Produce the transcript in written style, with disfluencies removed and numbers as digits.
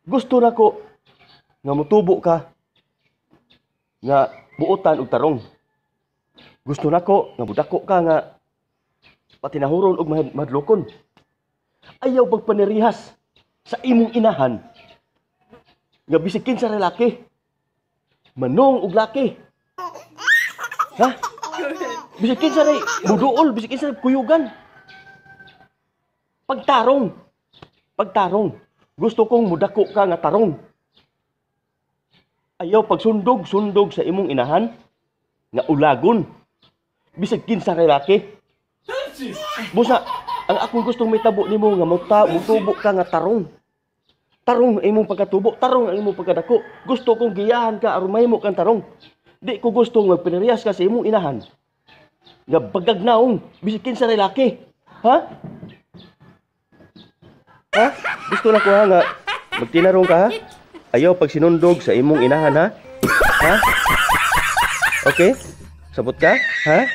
Gusto nako nga mutubo ka nga buotan og tarong. Gusto nako nga budako ka nga patinahuron og mahadlokon. Ayaw pagpanirihas sa imong inahan nga bisag kinsa ra laki. Manong og laki. Ha? Bisag kinsa ray muduol, bisag kinsa ray kuyugan. Pagtarong. Pagtarong. Gusto kong mudako ka nga tarong. Ayaw pagsundog, sundog sa imong inahan nga ulagon. Bisag kinsa ray laki. Busa, ang akong gustong mahitabo nimo nga mutubo ka nga tarong. Tarong ang imong pagkatubo, tarong ang imong pagkadako. Gusto kong giyahan ka aron mahimo kang tarong. Di ko gusto nga pinarehas ka sa imong inahan nga bagag naong bisag kinsa ray laki. Ha? Ha? Gusto na ko ha nga magtinarong ka ha? Ayaw pag sinundog sa imong inahan ha? Ha? Okay? Sabot ka? Ha?